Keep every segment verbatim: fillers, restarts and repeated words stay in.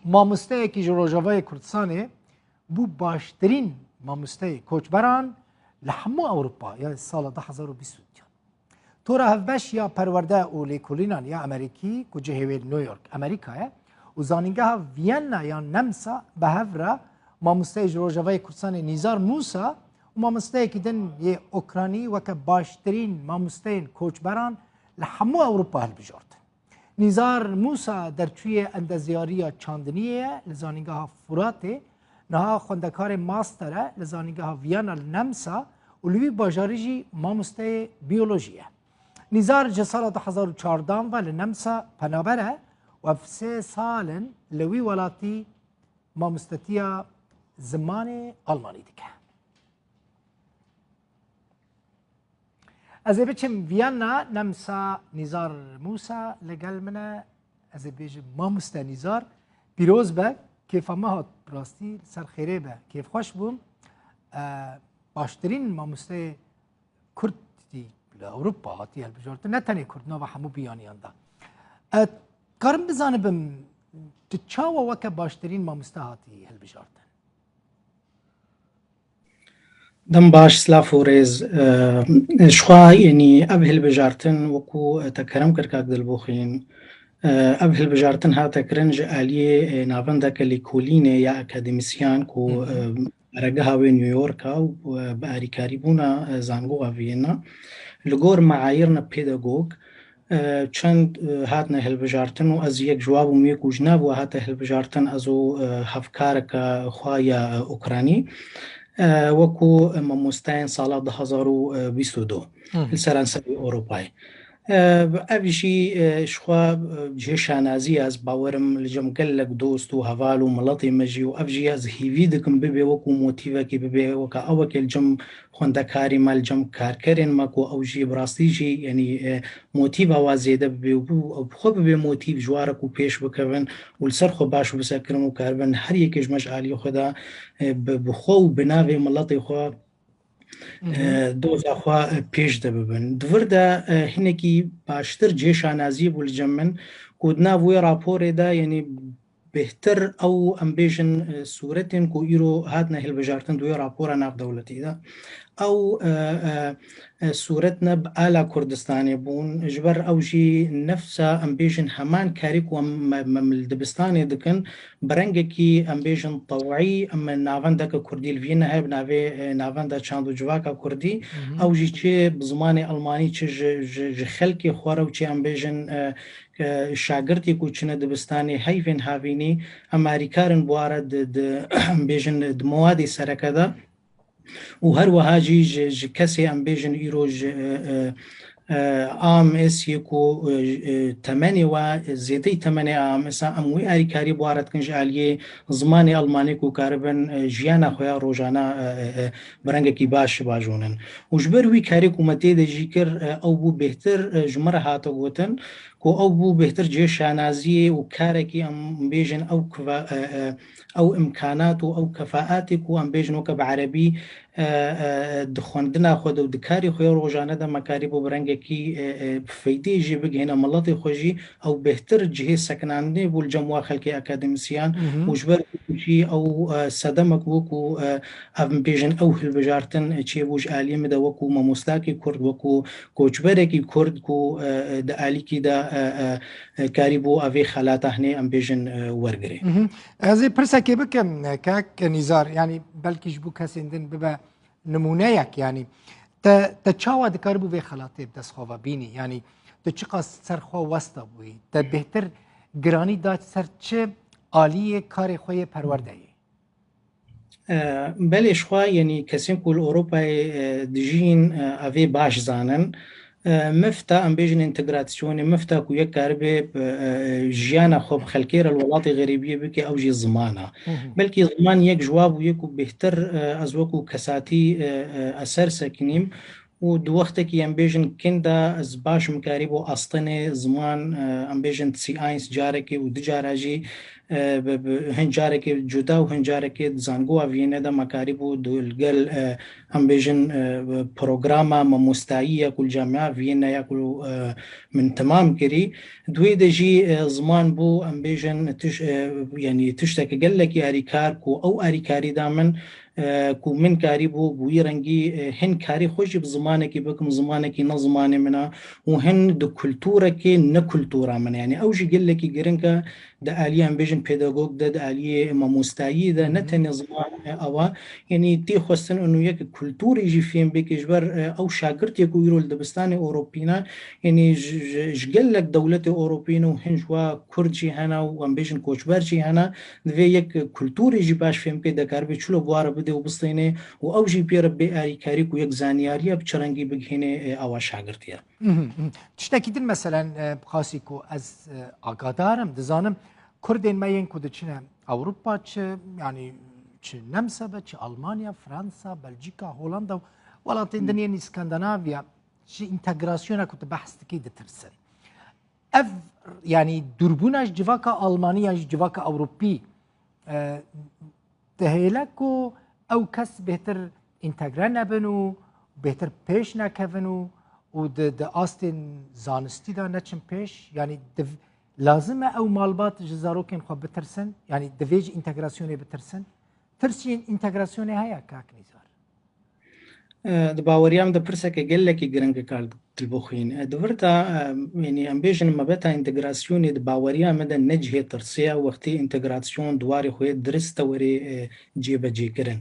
Mamosteyekî ji Rojavayê Kurdistanê bû baştirîn mamosteyê koçberan li hemû Ewropa ya sala du hezar û bîst û du. Tora hevbeş ya perwerde û lêkolînan ya Amerîkî ku cihê wê New York, Amerîka ye, û zanîngeha Vienna ya Nemsa bi hev re mamosteyê ji Rojavayê Kurdistanê Nîzar Mûsa û mamosteyekî din yê Okranî weke baştirîn mamosteyên koçberan li hemû Ewropa hilbijartin. Nîzar Mûsa derçûyê endezyariya çandiniyê ye li Zanîngeha Furatê, niha xwendekarê master e li Zanîngeha Viyana li Nemsa û li wî bajarî jî mamosteyê biyolojî ye. Nîzar ji sala du hezar û çardeh ve li Nemsa penaber e û ev sê sal in li wî welatî mamostetiya zimanê almanî dike. Ez ê biçim Viyana, Nemsa Nîzar Mûsa li gel min e. Ez ê bêjim, Mamoste Nîzar, pîroz be, kêfa me hat, bi rastî li ser xêrê be, kêfxweş bûm. E, baştirîn mamosteyê Kurd dî li Ewropa hatiye hilbijartin, ne tenê Kurd, nava hemû biyaniyan de. E, karim bizanibim, tu çawa weke baştirîn mamoste hatî hilbijartin? Dem baş, silav û rêz. E, ji xwe, yanî ev hilbijartin, wekû te kerem kir kak Dilboxîn, e, ev hilbijartin hate kirin ji aliyê, e, navendeke lêkolînê ya akademîsyan ku, Hı hı. e, baregeha wê New York a û, e, bi arîkarîbûna, e, zangoxa Viyana li gor meayîrna pedagog, e, çend, e, hatine hilbijartin û ez yek ji wa bûm, yek û ji nav we hate hilbijartin, ez û, e, hevkareke xwe ya, e, Ukranî, e, wekû mamosteyên sala du hezar û bîst û du Hı hı. li seranserê Ewropayê. E, ev jî, e, ji xwe, e, cihê şanazî ye, ez bawerim li cem gelek dost û heval û miletê me jî, û ev jî ez hîvî dikim bibe wekû motîvekê, bibe weke ewekê li cem xwendekarê me, li cem karkerên me ku ew jî bi rastî jî, yanî, e, motîva wa zêde bibe û bi, bi xwe bibe motîv ji wa re ku pêş bikevin û li ser xwe baş bisekirin û karibin her yekê ji me ji aliyê xwe de, e, bi, bi xwe û bi navê miletê xwe, Hı hı. e, doza xwe, e, pêş de bibin. Di vir de, e, hinekî baştir cihê şanaziyê bû li cem min ku di nav wê raporê de, yanî bêhtir ew, em bêjin, e, sûretên ku îro hatine hilbijartin di wê rapora navdewletî de, ew, e, e, e, sûret ne bi ala Kurdistanê bûn, ji ber ew jî nefsa, em bêjin, heman karî ku em me, me, me li dibistanê dikin, bi rengekî, em bêjin, tewî, em navendeke Kurdî li vî nehê bi navê, e, Navenda Çand û Civaka Kurdî, Hı hı. ew jî çi bi zimanê Almanî, çi ji, ji, ji xelkê xwe re û çi, em bêjin, e, e, şagirtê ku çine dibistanê heyvên havînî, em arîkar in bi wa re di, di, em bêjin, di mewadê sereke de. Û her wiha jî ji, ji kesê, em bêjin, îro ji, e, e, e, A M S yê ku, e, e, temenê we, e, zêdeyî temenê A M S a, em wê arîkarî bi wa re dikin ji aliyê zimanê Almanî ku karibin, e, jiyana xwe ya rojane, e, e, e, bi rengekî baş bajonin. Û ji ber wî karê ku me tê de jî kir, e, ew bû bêhtir, e, ji me re hate gotin ku ew bû bêhtir cihê şanaziyê û karekî, em bêjin, ew kiva-, e, e, ew imkanat û ew kefaatê ku, em bêjin, weke bi erebî, e, e, di xwendina xwe de û di karê xwe ya rojane de me karîbû bi rengekî, e, e, bi feydê jî bigihîne miletê xwe jî, ew bêhtir cihê sekinandinê bû li cem wa xelkê akademîsyan Hı hı. û ji ber wî jî ew, e, sedemek bû ku, e, ev, em bêjin, ew hilbijartin çêbû ji aliyê min de wekû mamostakî Kurd, wekû koçberekî Kurd ku, e, e, di alîkî de, e, e, e, karîbû evê xelata hinê, em bêjin, e, wergirê. Mhm. Ez ê pirsekê bikim, e, kek Nîzar, yanî belkî ji bo kesên din bibe nimûneyek, yanî te, te çawa dikaribû vê xelatê bi dest xwe ve bînî? Yanî tu çiqas ser xwe westa bûyî? Te bêhtir giranî da ser çi aliyê karê xwe yê perwerdeyê? E, belê, ji xwe, yanî kesên ku li Ewropayê, e, dijîn, e, evê baş zanin. E, mifta, em bêjin, întegrasyonê, mifta ku yek karibe, e, e, jiyana xwe bi xelkê re li welatê xerîbiyê bike, ew jî ziman e. Hı hı. Belkî ziman yek ji wa bûye ku bêhtir, e, ez wekû kesatî, e, e, ez ser sekinîm. Û di wextekî, em bêjin, kin de ez baş mikarîbû astênê ziman, e, em bêjin, sî eins carekê û du cara jî, e, bi, bi, hin carekê cuda û hin carekê di zangoa Viyêne de me karîbû du-, li gel, e, em bêjin, e, programa mamostayî ya ku li Camia Viyêne ya ku, e, min temam kirî. Di wê de jî, e, ziman bû, em bêjin, tiş-, e, yanî tişteke gelekî alîkar ku ew alîkarî da min, e, ku min karîbû bi wî rengî, e, hin karê xwe jî bi zimanekî bikim, zimanekî ne zimanê min e û hin di kulturekê ne kultura min e. Yanî ew jî gelekî giring e di aliyê em bêjin pedagog de, di aliyê mamostayî de, ne tenê ziman e ew e. Yanî tê xwestin û yek kulturê jî fêm bike ji ber, e, ew şagirtê ku îro li dibistanê Ewropî ne, yanî ji, ji, ji gelek dewletê Ewropî ne û hin ji wa Kurd jî hene û em bêjin koçber jî hene, divê yek kulturê jî baş fêm bike, dekaribe çilo bi wa re bide û bistêne û ew jî pê re bê alîkarî ku yek zanyariya bi çi rengî bigihêne, e, awa şagirtiye. Mhm, mhm. Tiştekî din meselen, e, bi xasî ku ez, e, agadar im, dizanim Kurdên me yên ku diçine Ewropa çi, yanî çi Nemse be, çi Almanya, Fransa, Belçîka, Hollanda û welatên din yên Îskandinaviya ji întegrasyona ku tu behs dikî ditirsin. Ev, yanî dûrbûna ji civaka Almanî yan ji civaka Ewropî, e, dihêle ku ew kes bêhtir întegre nebin û bêhtir pêş nekevin û, û di, di astên zanistî de neçin pêş? Yanî div-, lazim e ew malbat ji zarokên xwe bitirsin? Yanî divê ji întegrasyonê bitirsin? Tirsiyên întegrasyonê heye, kak Nîzar? E, di baweriya min de pirseke gelekî giring e, kar dilbixwîn. E, di vir de, e, yanî em bêjin mebeta întegrasyonê di baweriya min de ne cihê tirsê ye, wextê întegrasyon di warê xwe yê dirist de were, e, cêbecêkirin.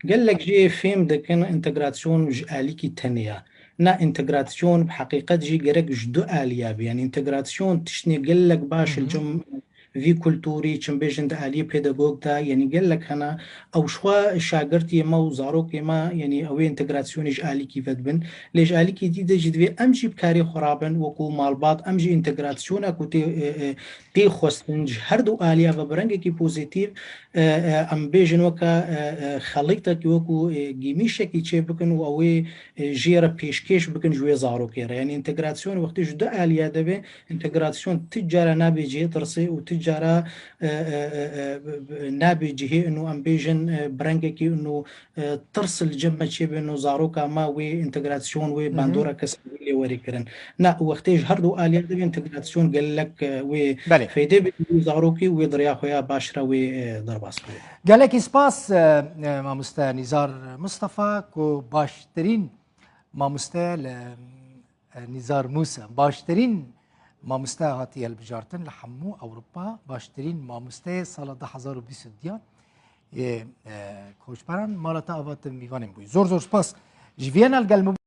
Gelek jê fêm dikin întegrasyon ji alîkî tenê ye. Na întegrasyon bi heqîqet jî gerek ji du aliya be. Yanî întegrasyon tiştê gelek baş li cem vî kulturî, çim bêjin di aliyê pedagog de, yanî gelek hene, ew ji xwe şagirtiyê me û zarokê me, yanî ew ê întegrasyonê ji alîkî vedibin. Lê ji alîkî dî de jî divê em jî bi karê xwe rabin, wekû malbat, em jî întegrasyona ku tê, e, e, tê xwestin ji her du aliya ve bi rengekî pozîtîf, e, e, em bêjin weke, e, e, xelîtekî wekû, e, gîmîşekî çê bikin û ew ê, e, jê re pêşkêş bikin ji wê zarokê re. Yanî întegrasyon wextê ji du aliya de be, întegrasyon ti cara nabe cihê tirsê û ti cara, e, e, e, e, nabe cihê ino em bêjin, e, bi rengekî ino, e, tirs li cem me çêbe ino zaroka me wê întegrasyon, wê bandora kesayî lê were kirin. Na, wextê ji her du aliya de be întegrasyon gelek, e, wê Belê. feyde be wê zarokî û wê di rêya xwe ya baş re wê, e, derbas bibe. Gelekî spas, e, e, mamoste Nîzar Mustafa ku baştirîn mamoste li e, Nîzar Mûse, baştirîn mamoste hatiye hilbijartin li hemû Ewropa, baştirîn mamosteyê sala du hezar û bîst û duyan ê, e, koçberan, mala te ava, tu mîvanên bûyî. Zor zor spas. Ji Viyana li gel min